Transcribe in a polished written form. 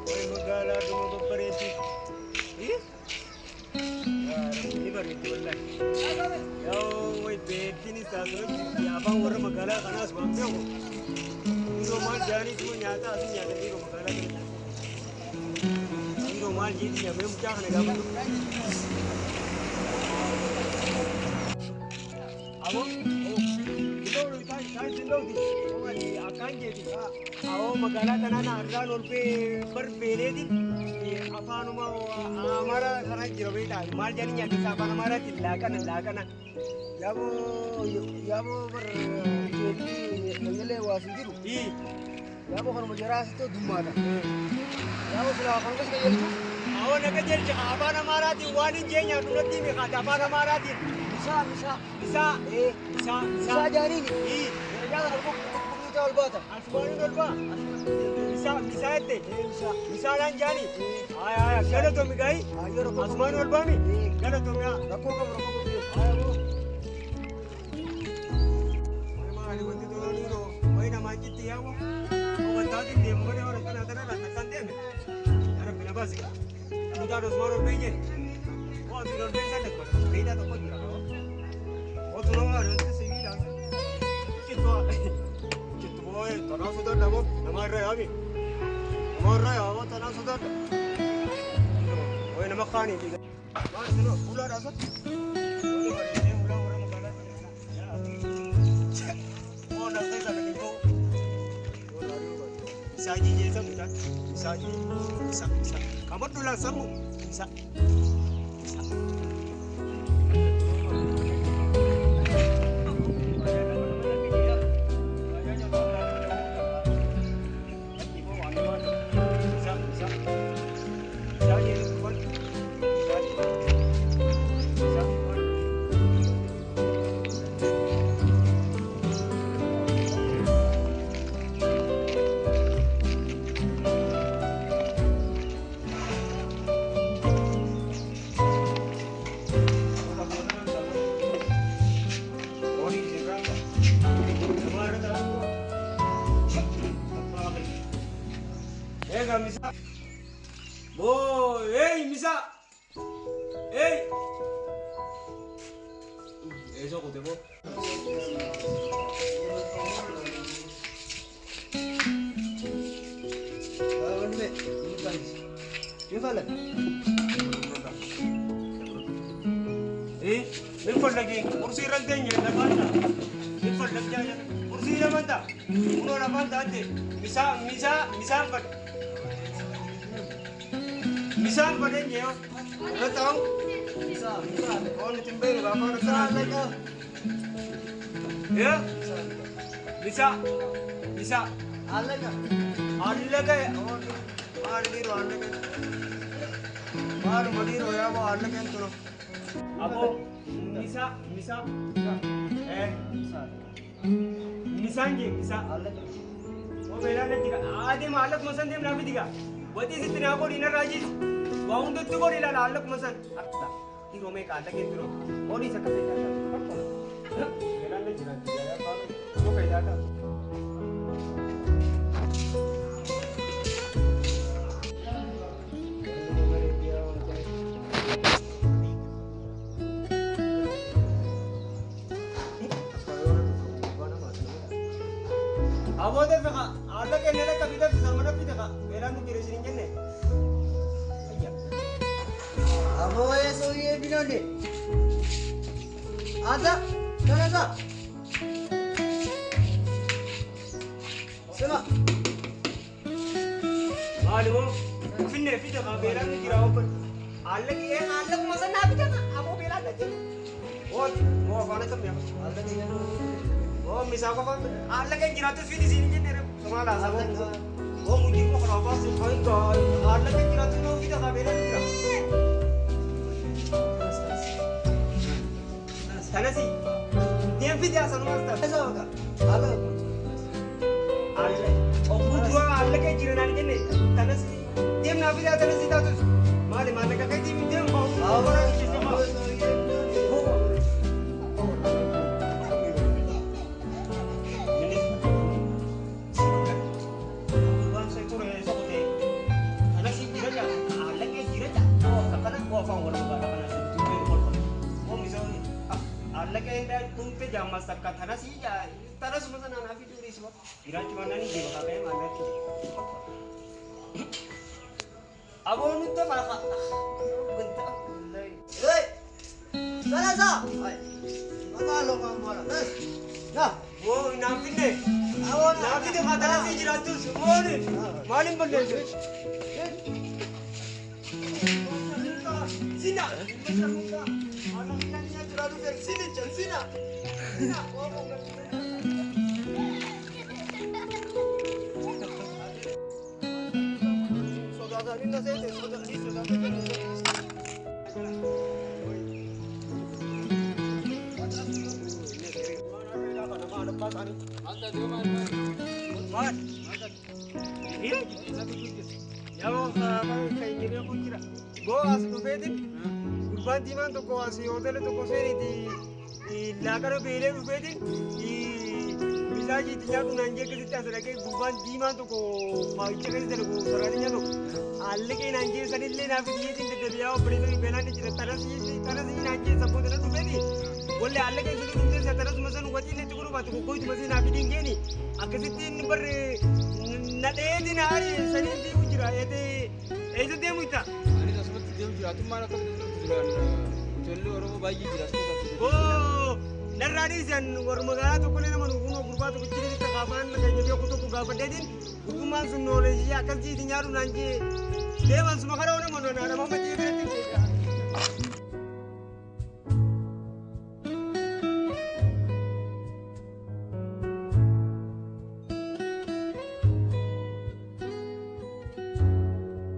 Way magaalaa dhuma babbareeddi. Yaa Rabbi ni bareeddi wallahi. Yaa way beektiin isaa dura jirti afaan warra magaalaa kanaas waan beeku. Dhiiroo maal jaaniituma nyaata asii nyaata dhiiroo magaalaa kana. Dhiiroo maal jeetii nyaamee mucaa kana gaafadhu. Aboo akkaan jeeti. Aboo magaalaa kanaa na irraan ol bar beeleeti afaanuma Amaaraa kana jira beektaa maal jedhanii nyaata isaa afaan Amaaraatti laaqana laaqana. Yaaboo yaaboo bar keetii dhangalee waa sin jiru. Yaaboo kanuma jaraa sitti dummaadha. Yaaboo silaa kanuma si qajeelchu. Awoo naga jecha afaan Amaaraatiin waan hin jee nyaatu natti himi kaata afaan Amaaraatiin. Misaa misaa. Misaa. Misaa. Misaa jaaniini. Darajaa kana buqquu ol baata. Asumaaniin ol ba'a. Misaa misaa jette. Misaa. Misaadhaan jaani. Haya haya galatoomi gaayi. Asumaan ol baami. Galatoomi haa. Rakkoo qabu rakkoo qabu. Haya boo. Maali wanti toloo wayi namaa jitti yaamu. Obattaatiin deemu malee warra kana kana kan deeme. Yaa Rabbi na baasi. Mucaan Osmaan ol ba'ee jedhe. Waa ati ol ba'ee sana godha. Beeydaa tokko jira. Otu nama wanti sibiila. Cittu cittu boo'ee tanaa sodaadha moo nama irra yaami. Nama irra yaama tanaa sodaadha. Wayi nama kaanii fi. Maal isin fuulaadhaa sa? Wani bareedee fuulaa warra magaalaa sana. Oo na keessa gadi ba'u. Isaa jijjiirsa mucaan. Isaa isa isa. Qabadhu laan sammu. Isa. Isa. Ega misa. Bo, hey misa. Hey. Eso kote bo. Wandime ምን ፈለግ? Eh, min fallagi kursi irra teenye lafaan min fallag jaa kursi lamaan ta'a. Kunoo lafaan taate misaa misaa misaan fadhe. Misaan fadheen jee irra taa'u. Misaa misaa. Oon nuti hin beeknu afaan Misaa akkanaa. allaqa. Eh, misaa misaa Allaqa. Allaqa maal dhiiroo allaqa maaluma dhiiroo yaaboo allaqeen tunu. Aboo misaa misaa eh misaan jee misaa. Allaqa. Oo beelaan jira adeema allaquma san deemnaa fidi gaa. Waxii sitti naa godhi narraa jiis. Waa hundatti godhi ilaala allaquma san. Dhiiroo meeqa allaqeen tunu. Ooliis akka fayyaa ta'a. Beelaan jira oo fayyaa ta'a. Aboo deebi'a allaqeen nana qabida sarmana fidi gaa. Beelaan nu jira isin hin jenne. Ayya. Aboo ሰውዬ ቢነው እንዴ? አንተ ተነሳ። ስማ Maali moo finne fidi gaa beelaan nu jira obbo. Allaqee allaquma sanaa fidi gaa aboo beelaan na jira. Oo moo afaan akkam yaa. Allaqa jedhu. Oo misaa qofaan allaqeen jiraatus fidi siin hin jenne somaala saboo. Oo mujii moo kana afaan siin kan gaa allaqeen jiraatus noo fidi gaa beelaan nu jira. Tanasi deem fidi asanumas ta'a. ተነሳ በቃ allaqa. Obbo duraa allaqee jira naan jenne tanasi deem naa fidi tanasi taatus maali maallaqa keetii deem Aboo haa. ሰውዬ ቢነው እንዴ? Ammas takka tanasii tanasuma sana naa fiduu dhiisuma. Jiraachuu baannaan hin deema kaaka'ee maallatti. Aboo nutti faqa. Ganta. Hey! Salasa! Mataa lokaan booda. Na! Boo naan finne. Aboo Naa fide haa tanasii jiraattus. Mooni. Maaliin balleesse? Sina. Sina. Sina. Sodaatanii na seete sodaatanii. Maal? Yeroo kan beeku jira. Boo as dhufeetin gurbaan diimaan tokko as hoteela tokko seeniiti laaqana beelee dhufeetin misaajii itti nyaatu naan jee akkasitti as dhaqee gurbaan diimaan tokko faayicha keessa dalagu sararaatinya tokko haalliqee naan jee sanillee naaf iyyeetiin deddeebi'aa obboleessa beelaan ni jira tarasii tarasii naan jee sabboo tana dhufeeti wallee haalliqee sun dhufee tarasuma san waxiin itti godhu baatu kokkoytuma si naaf hidhiin geeni akkasitti inni barre nadheetiin haari saniin deemu jira eessa deemu itta. Anis asumatti deemu jira. Atummaan akka duraan hoteelli Oromoo baay'ee jira asumatti. Boo narraa dhiisan warra magaalaa tokkollee nama nuufuma gurbaa tokko jireenya kaafaan keenya beeku tokko gaafadheetiin gurbummaan sun nooleessii akkas jiiti nyaadhu naan jee deeman suma kana oona mana nama matii biratti.